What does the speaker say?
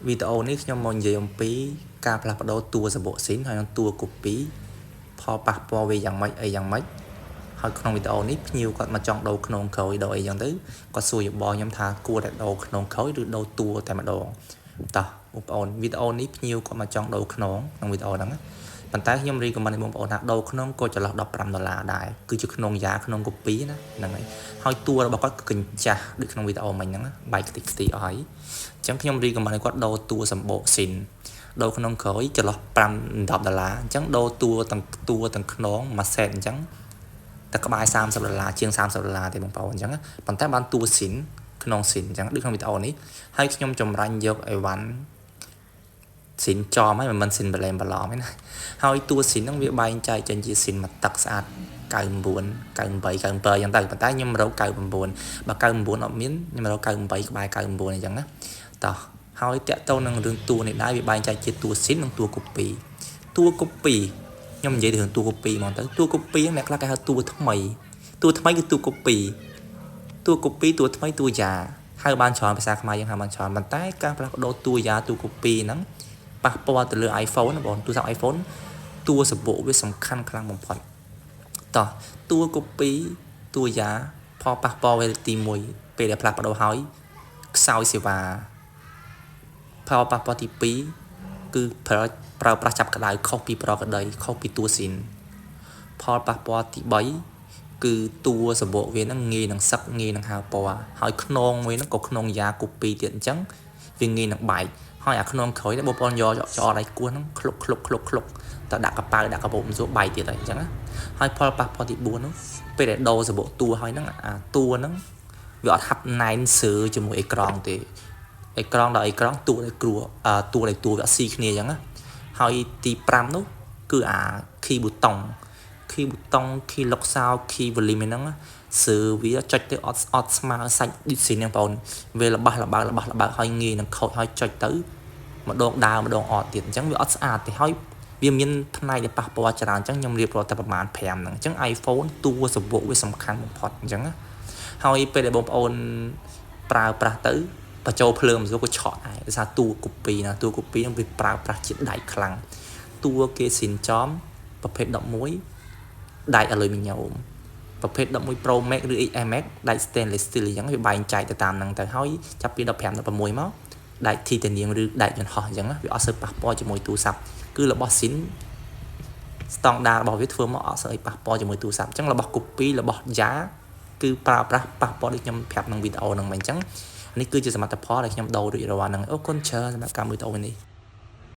វីដេអូនេះខ្ញុំមកនិយាយអំពីការផ្លាស់ប្ដូរតួសំបកស៊ីនហើយនិងតួ copy ផលប៉ះពាល់វាយ៉ាងម៉េចអីយ៉ាងម៉េចហើយក្នុងវីដេអូនេះភ្ញៀវគាត់មកចង់ដូរខ្នងក្រោយដូរអីចឹងទៅគាត់សួរយោបល់ខ្ញុំថាគួរតែដូរខ្នងក្រោយឬដូរតួតែម្ដងតោះបងប្អូនវីដេអូនេះភ្ញៀវគាត់មកចង់ដូរខ្នងក្នុងវីដេអូហ្នឹងប៉ុន្តែខ្ញុំ recommend ឲ្យបងប្អូនថាដូរខ្នងក៏ចន្លោះ15ដុល្លារដែរគឺជាខ្នងយ៉ាខ្នង copy ណាហ្នឹងហើយហើយតួរបស់គាត់គឺកញ្ចាស់ដូចក្នុងវីដេអូមិញហ្នឹងបែកខ្ទេចខ្ទីអស់ហើយអញ្ចឹងខ្ញុំ recommend ឲ្យគាត់ដូរតួសម្បកស៊ីនដូរក្នុងក្រោយចន្លោះ5 10ដុល្លារអញ្ចឹងដូរតួទាំងតួទាំងខ្នងមួយ set អញ្ចឹងតែក្បែរ30ដុល្លារជាង30ដុល្លារទេបងប្អូនអញ្ចឹងប៉ុន្តែបានតួស៊ីនក្នុងស៊ីនអញ្ចឹងដូចក្នុងវីដេអូនេះហើយខ្ញុំចម្រាញ់យកអីវ៉ាន់ស៊ីនចំហើយមិនមែនស៊ីនបលែមបន្លំទេណាហើយតួស៊ីនហ្នឹងវាបែងចែកចេញជាស៊ីនមួយទឹកស្អាត99 98 97អញ្ចឹងទៅប៉ុន្តែខ្ញុំរក99បើ99អត់មានខ្ញុំរក98ក្បែរ99អញ្ចឹងណាតោះហើយតាក់ទងនឹងរឿងតួនេះដែរវាបែងចែកជាតួស៊ីននិងតួ copy តួ copy ខ្ញុំនិយាយទៅរឿងតួ copy ហ្មងទៅតួ copy អ្នកខ្លះគេហៅតួថ្មីតួថ្មីគឺតួ copy តួ copy តួថ្មីតួយ៉ាហៅបានច្រើនភាសាខ្មែរយើងហៅបានច្រើនប៉ុន្តែការផ្លាស់ប្ដូរតួយ៉ាតួ copy ហ្នឹងប៉ះពាល់ទៅលើ iPhone ណាបងទូរស័ព្ទ iPhone តួសំបកវាសំខាន់ខ្លាំងបំផុតតោះតួ copy តួយ៉ាផលប៉ះពាល់វេទី1ពេលដែលផ្លាស់ប្ដូរហើយខ្សោយសេវាផលប៉ះពាល់ទី2គឺប្រើប្រើប្រាស់ចាប់ក្តៅខុសពីប្រក្តីខុសពីតួស៊ីនផលប៉ះពាល់ទី3គឺតួសំបកវានឹងងាយនឹងសឹកងាយនឹងហើពណ៌ហើយខ្នងវានឹងក៏ខ្នងយ៉ា copy ទៀតអញ្ចឹងវាងាយនឹងបែកហើយអាខ្នងក្រោយនេះបងប្អូនយកចោលដៃគោះហ្នឹងក្លុកក្លុកក្លុកក្លុកតដាក់កប៉ៅដាក់កាបូបមិនស្រួលបែកទៀតហើយអញ្ចឹងណាហើយផលប៉ះពាល់ទី4នោះពេលដែលដូរសំបកតួហើយហ្នឹងអាតួហ្នឹងវាអត់ហាប់ណែនសើជាមួយអេក្រង់ទេអេក្រង់ដល់អេក្រង់តួដោយគ្រួតួដោយតួវាអត់ស៊ីគ្នាអញ្ចឹងណាហើយទី5នោះគឺអា key button key button key lock sound key volume ហ្នឹងសើវាចុចទៅអត់អត់ស្មើសាច់ឌីស៊ីនហ្នឹងបងប្អូនវាល្បះល្បើល្បះល្បើហើយងាយនឹងខូចហើយចុចទៅម្ដងដើរម្ដងអត់ទៀតអញ្ចឹងវាអត់ស្អាតទេហើយវាមានផ្នែកដែលប៉ះពាល់ច្រើនអញ្ចឹងខ្ញុំរៀបរាប់តែប្រហែល5ហ្នឹងអញ្ចឹង iPhone តួសំបកវាសំខាន់បំផុតអញ្ចឹងណាហើយពេលដែលបងប្អូនប្រើប្រាស់ទៅបញ្ចូលភ្លើងមកក៏ឆក់ដែរដោយសារតួ copy ណាតួ copy ហ្នឹងវាប្រើប្រាស់ជាដែកខ្លាំងតួគេស៊ីនចំប្រភេទ11ដែកអាលុយមីញ៉ូមប្រភេទ11 Pro Max ឬ XS Max ដែក stainless steel អញ្ចឹងវាបែងចែកទៅតាមហ្នឹងទៅហើយចាប់ពី15 16មកដែក titanium ឬដែកយន្តហោះអញ្ចឹងវាអត់សូវប៉ះពាល់ជាមួយទូរស័ព្ទគឺរបស់ស៊ីនស្តង់ដាររបស់វាធ្វើមកអត់សូវអីប៉ះពាល់ជាមួយទូរស័ព្ទអញ្ចឹងរបស់ copy របស់យ៉ាគឺប្រើប្រាស់ប៉ះពាល់ដូចខ្ញុំប្រាប់ក្នុងវីដេអូហ្នឹងមកអញ្ចឹងនេះគឺជាសមិទ្ធផលដែលខ្ញុំដូររួចរាល់ហ្នឹងអរគុណច្រើនសម្រាប់កម្មវីដេអូនេះ។